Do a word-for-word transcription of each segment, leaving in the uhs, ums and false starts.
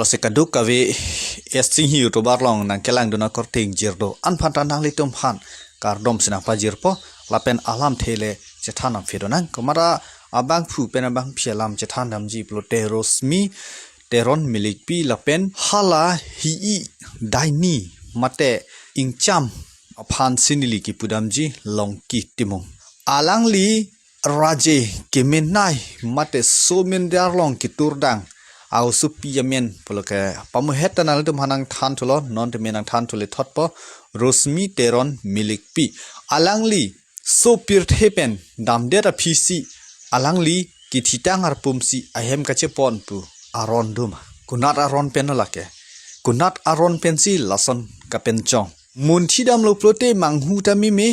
Se kadokave S Singhi YouTube arlong nangkelangdun akorte ingjir do. Anphanta nanglitum aphan kardom si nangpajirpo lapen alamthe le chethan nangphi do nang. Komat abangphu pen abangpi alam chethan damji pulote Rosmi Teron Milikpi lapen hala hi-i daini mate ingcham aphan si neli kipu damji Longki Timung. Alangli raje kemenei mate somin arlong keturdang a-osopi amen pulo ke pamuhet ta nanglitum aphan nangthan thulo, non tame nangthan thule thotpo, Rosmi Teron Milikpi. Alangli so pirthe pen damdet aphi si alangli kethitang arpum si ahem kachepon pu aron do ma? Konat aron pen lo lake? Konat aron pen si lason kapenchong? Munthi damlo pulote manghu ta meme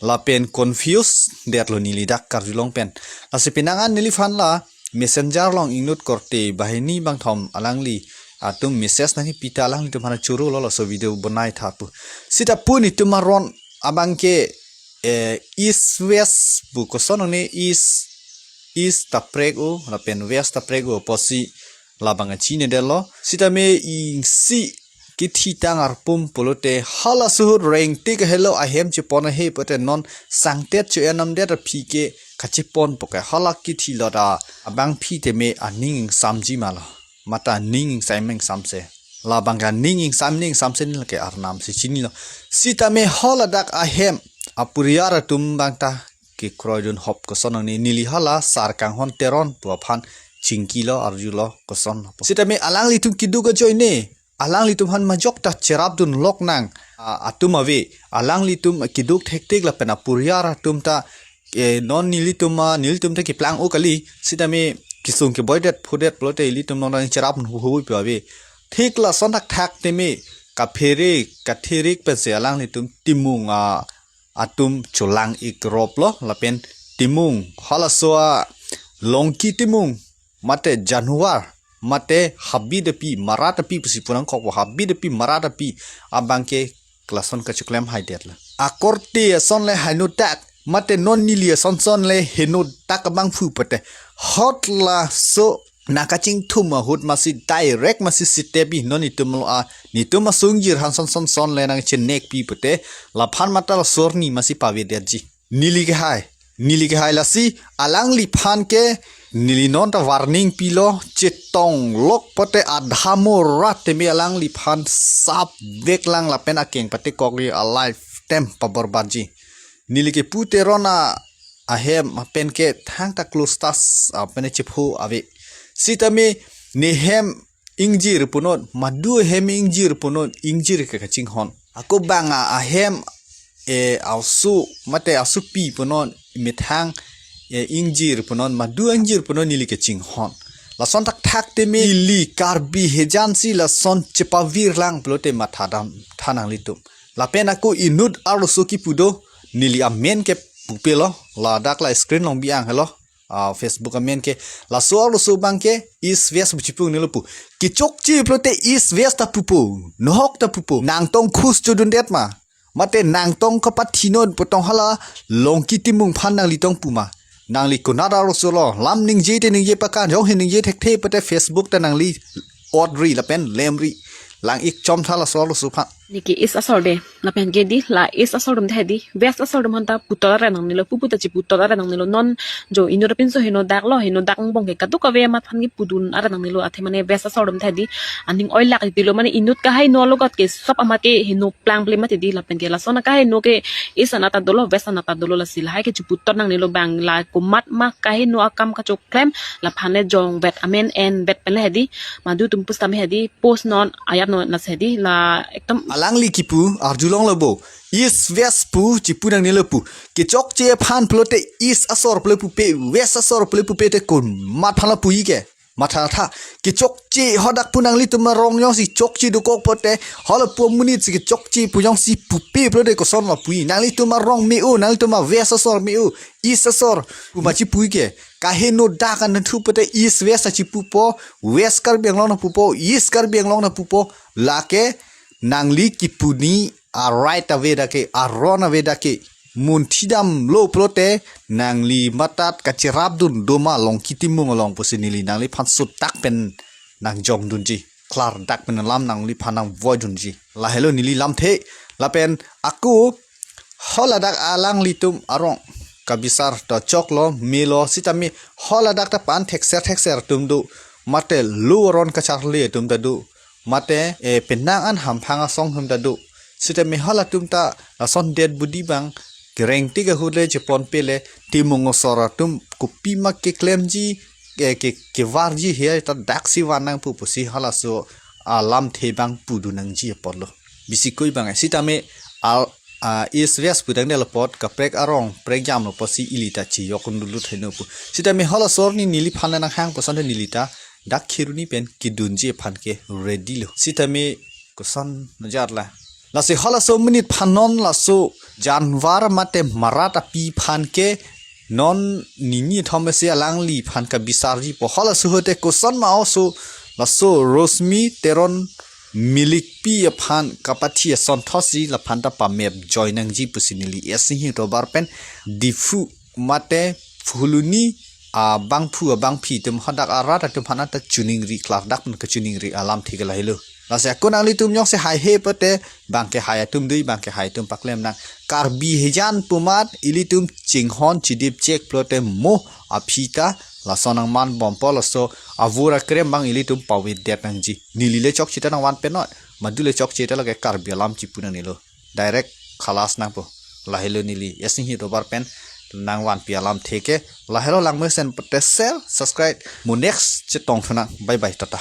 lapen confuse detlo neli dak karjulong pen. Lasi penang an neliphan la messenger along inut korte banghini bangthom alangli atum message nangkepi ta alanglitum aphan choro lo laso video bonai tha pu. Sita pu netum aron abang ke, eh, East West pu koson ne, East, East ta prek o lapen West ta prek o pusi labang kachinedetlo. Sitame isi kethitang arpum pulote halaso ahut rengtik helo ahem chepon ahe pulote non sangtet cho-en damdet aphi ke kachepon pu ke hala kethi lo ta abangpi tame aning ingsamji ma lo? Mate aning ingsam ingsamse? Labang ke aning ingsam, ning ingsamse neli ke arnam si chinilo. Sitame haladak ahem apuriar atum abang ta kekroidun hop koson ne, neli hala Sarkanghon Teron pu aphan chingkilo, arjulo koson. Sitame alanglitum keduk ajoine alanglitum aphan majok ta cherapdun lok nang, a, atum ave. Alanglitum keduk thektik lapen apuriar atum ta, eh, non nelitum, ah, nelitum ta keplang o kali, sitame kesung keboidet phudet pulote ilitum non nangcherap hu hui pu ave. Thik lason thakthak tame kaphere katherik pensi alanglitum Timung, ah, atum cholang-ik roplo lapen Timung, halaso a-Longki Timung mate januar mate habit api marat api pusi pu nangkokpo, habit api marat api abang ke lason kachoklem haidet lo. Akorte ason le henodak mate non neli ason son le henodak abangphu pulote hot laso nangkachingthum ahut masi direct masi sitepi non netum lo a, netum asung ingjir aphan son son son le nangchenekpi pulote laphan mate laso arni masi pavedetji. Neli kehai, neli kehai lasi alangliphan ke neli non ta warning pilo, chetong lok pulote adhamo rat tame alangliphan sap veklang lapen akeng patekokji, a-life tem paborbadji. Neli kepu Teron a ahem pen ke thangta close tas, ah, pen chepho ave. Sitame ne hem ingjir punon, madu hem ingjir punon, ingjir ke kachinghon. Ako bang a ahem, eh, aoso mate aosopi punon, methang, eh, ingjir punon, madu ingjir punon neli kachinghon. Lason thakthak tame ili Karbi hejan si lason chepavirlang pulote matha damtha nanglitum. Lapen ako inut arloso kipu do, neli amen ke pupelo, ladak la screen along bi-ang helo, ah, Facebook amen ke, laso arloso abang ke East West pu chipu nangnelo pu. Kechokche pulote East West ta pupo, nohok ta pupo. Nangtong khus chodundet ma? Mate nangtong kapathinon pu tong hala Longki Timung aphan nanglitong pu ma? Nangli konat arloso lo? Lam ningje te ningje pakan, jongsi ningje thekthe pulote Facebook ta nangli otri lapen lemri. Lang-ik chomtha laso arloso aphan. Neli ke East asor de, lapen ke di la East asor atum ta di, West asor atum aphan ta putot aret nangnelo, pupu ta chiputot aret nangnelo, non jo inut apinso henodak lo, henodak angbong ke kadokave amat aphan kepudun aret nangnelo, athe mane West asor atum ta di, aning oilak titilo, mane inut kaheno alogot ke sop amat ke heno plangple mati di, lapen ke lason akaheno ke East anat ta dolo, West anat ta dolo, lasi lahai ke chiputot nangnelo, bang la komat ma kaheno akam kachoklem, laphan le jongvet amen envet pen le hedi, madu atum pusitame hedi, post non, ayat non lasi hedi, la ekdom. Alangli kipu arjulonglo bo. East West pu chipu nangnelo pu. Kechokche aphan pulote East asor pule pupe, West asor pule pupe te komat aphan la puji ke? Matha tha. Kechokche hadak pu nanglitum arong jongsi chokche dokok pulote, hala pu amonit si kechokche pu jongsi pupe pulote koson la puji? Nanglitum arong me-o, nanglitum a-West asor me-o, East asor pu ma chipuji ke? Kahenodak an thu pulote East West ta chipupo, West Karbi Anglong ta pupo, East Karbi Anglong ta pupo, lake nangli kipuni a-right avedak ke, aron avedak ke. Munthi damlo pulote nangli matat kacherapdun do ma Longki Timung along pusi neli nangliphan sutak pen nangjongdunji. klardak pen alam nangliphan nangvoidunji. Lahelo neli lamthe. Lapen ako haladak alanglitum arong kabisar ta choklo melo sitame haladak ta pan thekser thekser atum do, mate lo aron kacharli atum ta do, mate eh, penang an hamphang asong atum ta do. Sitame halatum ta lason dead body abang kereng tik ahut le chepon pele, timung osor atum kopima keklemji, ke ke kevarji he ta daksi van nangpo pusi halaso alamthe abang pudun nangji apotlo. Bisi koi abang sitame al a East West pudang del apot kaprek arong prekjamlo pusi ili ta chiyok dulu theno pu. Sitame halaso arni neliphan nanghang puson neli ta dak Kheroni pen kedunji aphan ke ready lo. Sitame koson najar la. Lasi halaso amonit aphan non laso janwar mate marat api aphan ke non nini thomesi alangliphan kabisarjipo. Halaso ahut te koson ma oso laso Rosmi Teron milikpi aphan kapathi ason thotsi laphan ta pamep join nangji pusi neli esi hi tobar pen Diphu mate Phuloni abangphu abangphi atum hadak arat atum aphan ta choningri klardak pen kachoningri alamthe ke lahelo. Lasi ako nanglitum jongsi haihe pute abang ke hai atum dui, abang ke hai atum paklem nang. Karbi hijan pu amat ilitum chinghon chidip chek pulote mo aphi ta laso nangman bompo, laso avur akrem abang ilitum pavidet nangji. Neli le chokche ta nangvan penoi. Madu le chokche ta lake Karbi alam chipu nangnelo. Direct khalas nangpo. Lahelo neli esi hi tobar pen nangvanpi alamthe ke. Lahelo langmesen pute share, subscribe. Mo next chetong thunang. Bye bye, tata.